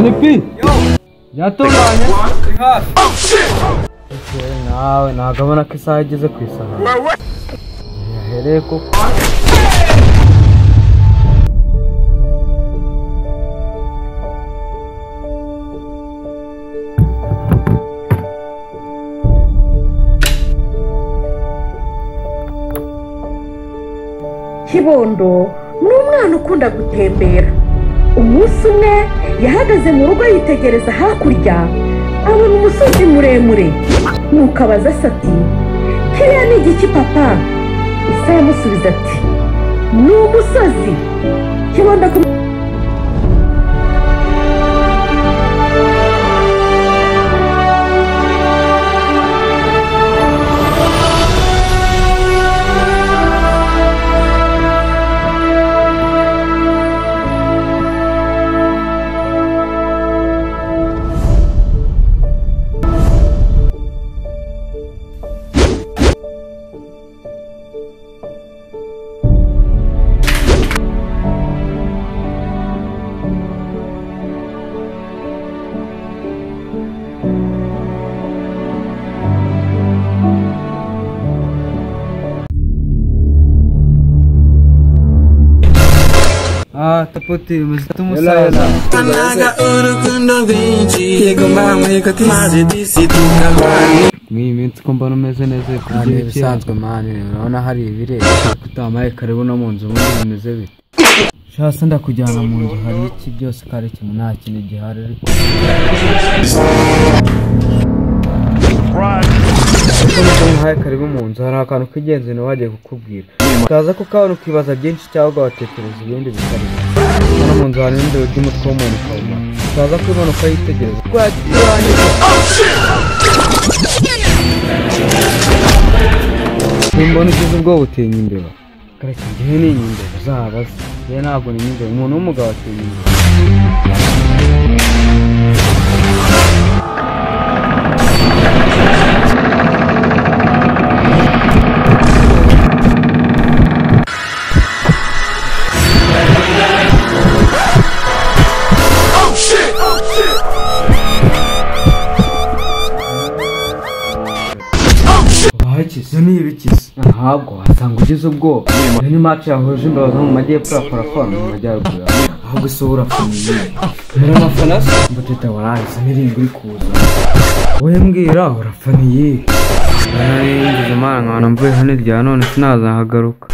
Nipi yatunganye nawe ntabwo abona ko isaha igeze ku isahani yahereye koko. Kibondo ni umwana ukunda gutembera. Umunsi umwe yahagaze mu rugo yitegereza hakurya abona umusozi muremure, nuko abaza se ati kiriya ni igiki papa? Ise aramusubiza ati ni umusozi. Kibondo Tapoti, umusaza. Mw'iyi minsi ko mbona umeze neza ni ibisanzwe mani, urabona hari ibirere kutamaye karibu no mu nzu ubundi bimeze bite? Shasa ndakujyana mu nzu hari iki byose kare kimwe nta kintu gihari ariko nkuhaye karibu mu nzu hari akantu k'ingenzi nawe wagiye kukubwira utaza kukabona ukibaza byinshi cyangwa ugatekereza ibindi bitari. Hano mu nzu harimo imbere ry'umutwe w'umuntu ukawubona utaza kubibona ukayitegereza nimbona ugize ubwoba utinya imbeba. Kareka njyewe ninya imbeba uzabaze, njyewe ntabwo ninya imbeba, umuntu w'umugabo atinya imbeba. Izo ni ibikizi ntabwo wasanga ugize ubwoba. Iyo ni match yahuje imbeba zo mu majyepfo ya Parafo no mu majyaruguru, ahubwo ese wowe urafana iyihe? Muri abafana se mbateta warangiza n'iringo uri kuza wowe mbwira urafana iyihe? Ngize Imana nkabona mvuye hano irya none sinazahagaruka.